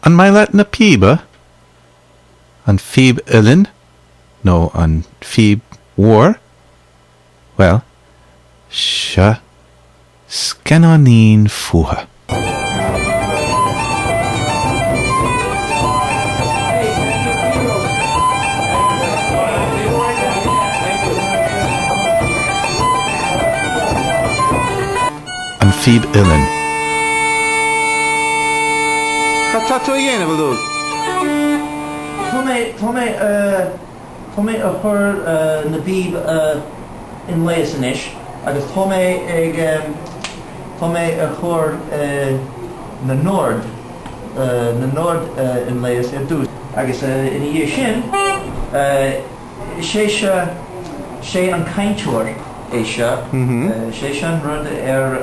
An maith leat na píoba? An phíb uilleann nó an phíb mhór? Bhuel, seo scannáinín fúthu. An phíb uilleann. Cad tá tú a dhéanamh, a Lugh? Tá mé, tá mé, tá mé a chur na bpíob i ngléas anois agus tá mé ag, tá mé a chur na n-ord, na n-ord i ngléas ar dtús agus ina dhiaidh sin, Is é seo, sé an cainteoir é seo, is é seo an rud ar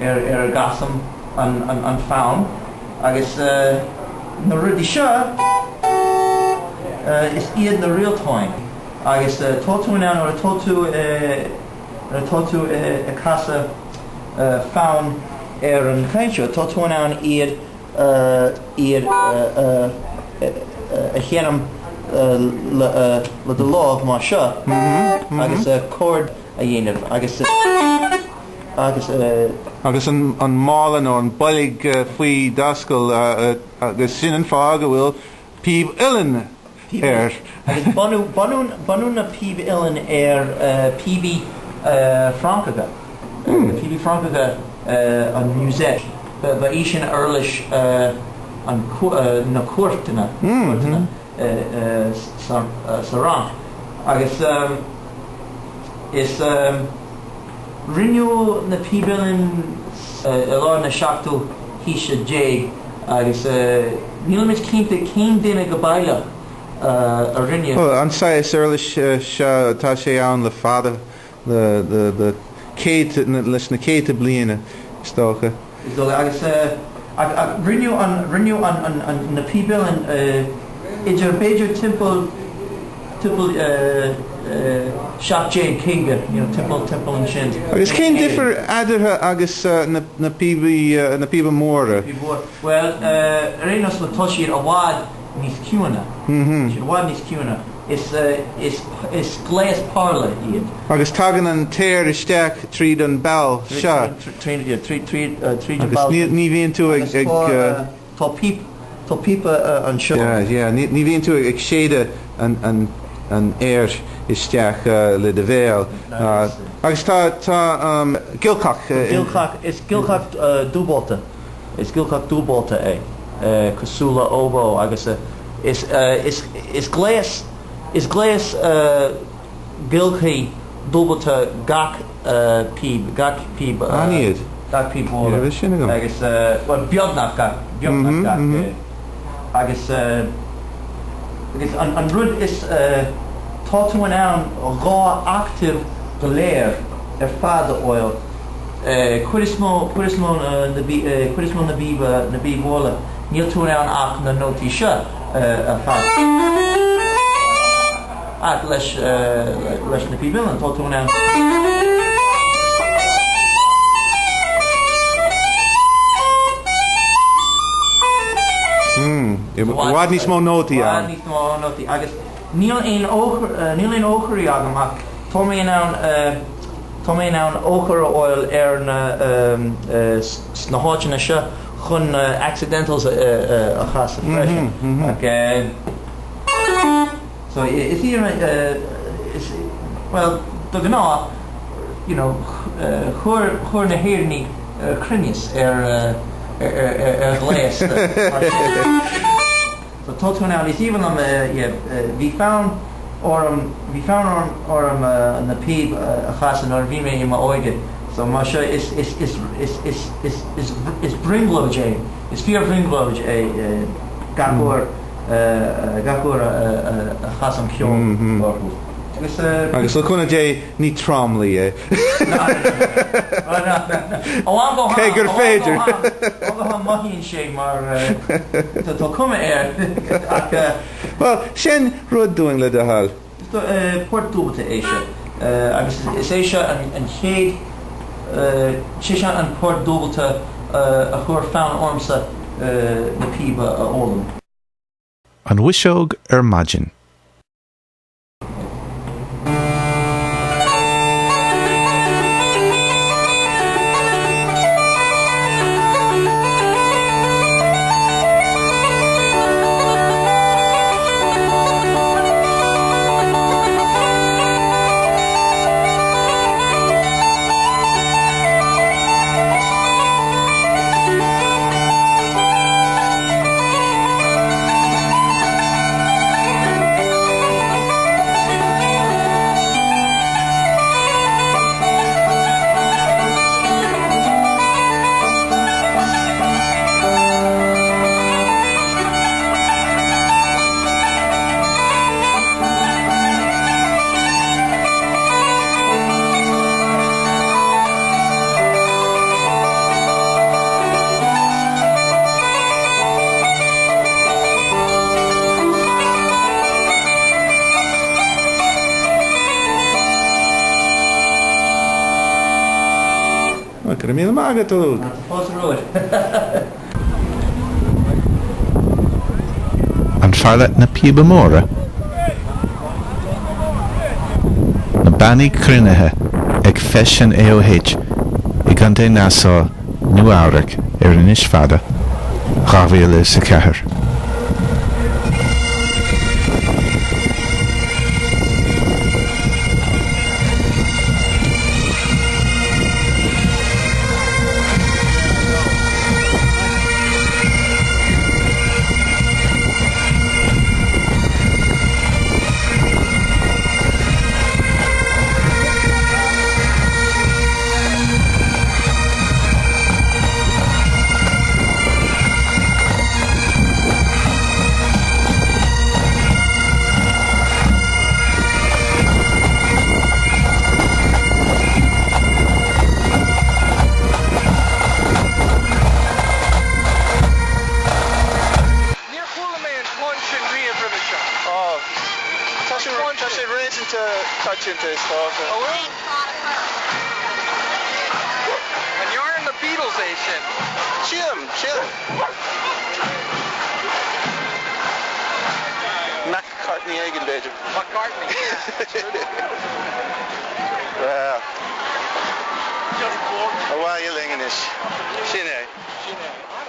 ar ar a gcasaim an an fonn agus na rudaí seo, is iad na rialtáin agus tá tú in ann nuair atá tú nuair atá tú ag casadh fonn ar an chainteoir, tá tú in ann iad iad a sheinm le do lámh mar seo agus chord a dhéanamh agus agus. Agus an mála nó an boilg faoi d'ascaill agus sin an fáth go bhfuil píb uilleann air. Agus bunú, bunú, bunú na píb uilleann ar píobaí Francacha, píobaí Francacha an musette, ba, ba í sin uirlis an, na cúirteanna, cúirteanna sa, sa Fhrainc. Agus is rinneadh na píb uilleann i lár na seachtú haoise déag agus nílimid cinnte cén duine go baileach a rinne. Bhuel, an saghas uirlis seo, tá sé ann le fada, le céadta, leis na céadta bliana, is dócha. Is dócha, agus ach rinneadh an, rinneadh an, an, na píb uilleann idir, b'fhéidir timpeall, timpeall 1750, you know, timpeall, timpeall ansin. Agus cén difear eadarthu agus na píobaí, na píoba móra? Píob mhór. Bhuel, ar aon nós, tá siad i bhfad níos ciúine. Tá siad i bhfad níos ciúine. Is, is, is gléas pairle iad. Agus tagann an t-aer isteach tríd an bpoll seo. Tríd, yeah, tríd, tríd, tríd an bpoll. Agus ní bhíonn tú ag, ag. Tá píp, tá píopa anseo. Yeah, yeah, ní, ní bhíonn tú ag séideadh an, an, an aer isteach le do bhéal. Agus tá, tá giolcach. Giolcach, is giolcach dúbailte, is giolcach dúbailte é, cosúil le óbó agus is, is, is gléas, is gléas giolcaí dúbailte gach píb, gach píb. An iad? Gach píb mhór. Ní raibh sin agam. Agus, bhuel, beagnach gach, beagnach gach. Agus, agus an rud is, tá tú in ann dhá octave go léir ar fad a fháil. Cuid is mó, cuid is mó na, cuid is mó na bpíoba, na bpíob mhóra, níl tú in ann ach na nótaí seo a chasadh. Ach leis leis na píob uilleann, tá tú in ann. I bhfad níos mó nótaí ann. I bhfad níos mó nótaí. Agus níl aon eochair, níl aon eochairí agam ach tá mé in ann, tá mé in ann eochair a fháil ar na, sna háiteanna seo chun na accidentals a chasadh freisin. Ach. So is í is bhuel de ghnáth you know chuir chuir na hÉireannaigh cruinneas ar ar ghléas mar sin. So tá tú in ann is aoibhinn liom yeah bhí fonn orm bhí fonn orm orm na píob a chasadh nuair a bhí mé i m'óige so mar seo is is is is is is is is brionglóid é is fíor-bhrionglóid é gach uair gach uair a chasaim ceol orthu. Agus. Agus le cúnamh Dé, ní tromluí é. Ó am go ham. Cé gur féidir. Ó am go ham mothaíonn sé mar tá cuma air ach. Bhuel, seinn rud dúinn le do thoil. Port dúbailte é seo agus is é seo an chéad, sé seo an port dúbailte a chuir fonn ormsa. na píbe a fhoghlaim. An Fhuiseog ar maidin. Go raibh míle maith agat, a Luke. Fáilte romhat. An fearr leat na píoba móra? Na bannaí cruinnithe ag Feis an AOH i gContae Nassau, Nua Eabhrac ar Inis Fada, 2004. Níor chuala mé an fonn sin riamh roimhe seo. Ó, tá sé tá sé réasúnta coitianta is dócha. An bhfuil? An ndearna na Beatles é sin? Sílim, sílim. McCartney éigin, b'fhéidir. McCartney. Well, Johnny Paul. Abhaile linn anois. Sin é. Sin é.